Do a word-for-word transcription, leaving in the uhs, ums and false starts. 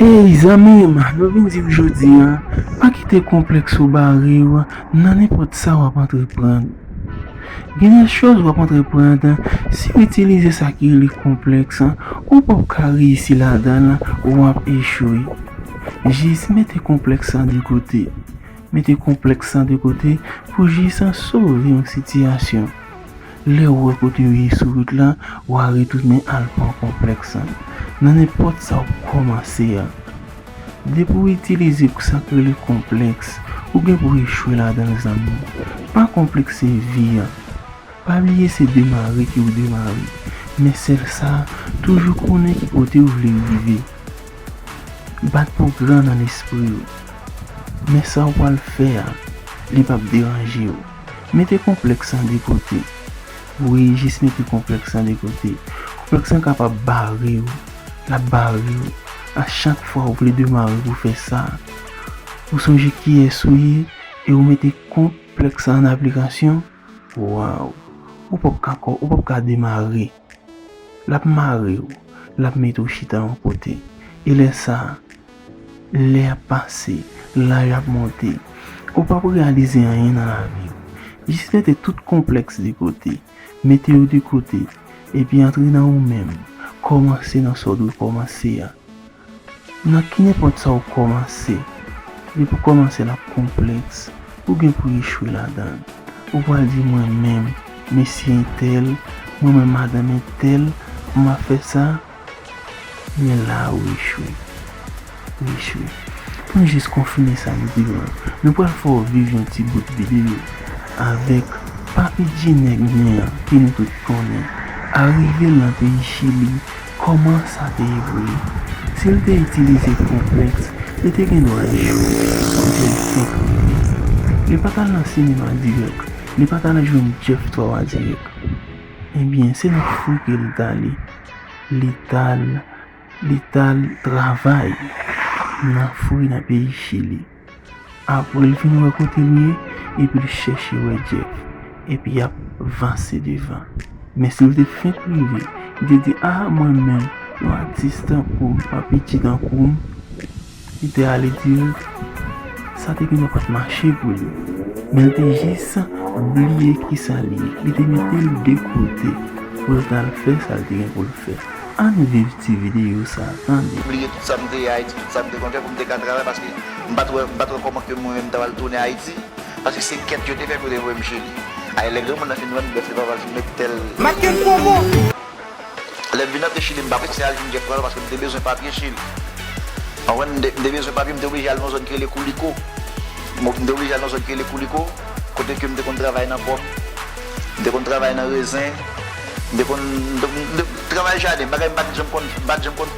Ey zanmi m, nou vin di w jodi a, pa kite konplèks ou bare w nan nenpòt sa w ap antreprann. Gen de chòz w ap antreprann, si w itilize sa ki rele konplèks, ou p ap ka reyisi ladan l, w ap echwe. Jis mete konplèks lan de kote. Mete konplèks lan de kote pou jis sove yon sitiyasyon. Lè w wè kote w ye sou wout la, w a retounen al pran konplèks lan. Nan nenpòt sa w kòmanse a, depi w itilize sa k rele konplèks, ou gen pou echwe ladan l zanmi. Pa konplekse vi a. Pa bliye se demare ke w demare. Men sèl sa, toujou konnen ki kote w vle rive. Bat pou gran nan lespri w. Men sa w pral fè a, li p ap deranje w. Mete konplèks lan de kote. Wi, jis mete konplèks lan de kote. Konplèks lan kapab bare w. L ap bare w. A chak fwa w vle demare pou fè sa, ou sonje kiyès ou ye e ou mete konplèks lan an aplikasyon, waw, ou p ap ka kò, ou p ap ka demare. L ap mare w, l ap mete w chita yon kote. E lè sa a, lè ap pase, laj ap monte, ou p ap reyalize anyen nan lavi w. Jis mete tout konplèks de kote, mete yo de kote, epi antre nan ou menm, kòmanse nan sa w dwe kòmanse a. Nan ki nenpòt sa w kòmanse, depi w kòmanse l ap konplèks, ou gen pou echwe ladan l. Ou pral di mwen menm, mesye entèl, mwen menm madanm entèl, m ap fè sa, men la ou echwe. Ou echwe. Pou n jis konfime sa m di w lan, nou pral fè w viv yon ti bout videyo avèk Papi G nèg nen an ke nou tout konnen. Arive l nan peyi Chili, kòman sa te evole? Si l te itilize konplèks, li te gen dwa echwe. Li te fenk rive. Li pa t al nan sinema dirèk. Li pa t al jwenn Jeff Twawa dirèk. Ebyen, se nan fri ke li t ale. Li t al, li t al travay nan fri nan peyi Chili. Apre l fin wè kote l ye, epi l chèche wè Jeff, epi y ap vanse devan. Men si l te fenk rive, li te di, a, mwen menm, yon atis tankou m, yon piti tankou m, li te ale dirèk, sa te gen dwa pa t mache pou li. Men l te jis bliye kisa l ye. Li te mete l de kote pou l t al fè sa l te gen pou l fè. Ann viv ti videyo sa a, tande. Bliye tout sa m te ye Ayiti, tout sa m te konn fè pou m te ka travay, paske m pa t wè, m pa t wè kòman ke mwen menm m ta pral tounen Ayiti, paske se kèt yo te fè pou yo te voye m Chili. Ay, lè granmoun nan fin vann bèf li, papa l fin met tèl. Make l pwomo! Lè m vin antre Chili, m pa prese al jwenn Jeff Twawa, paske m te bezwen papye Chili. Ou konprann, m te, m te bezwen papye, m te oblije al nan yon zòn ki rele Kouliko. M, m te oblije al nan yon zòn ki rele Kouliko, kote ke m te konn travay nan pòm, m te konn travay nan rezen, m te konn, m te, m te travay jaden, bagay m pa t janm konn, m pa t janm konn.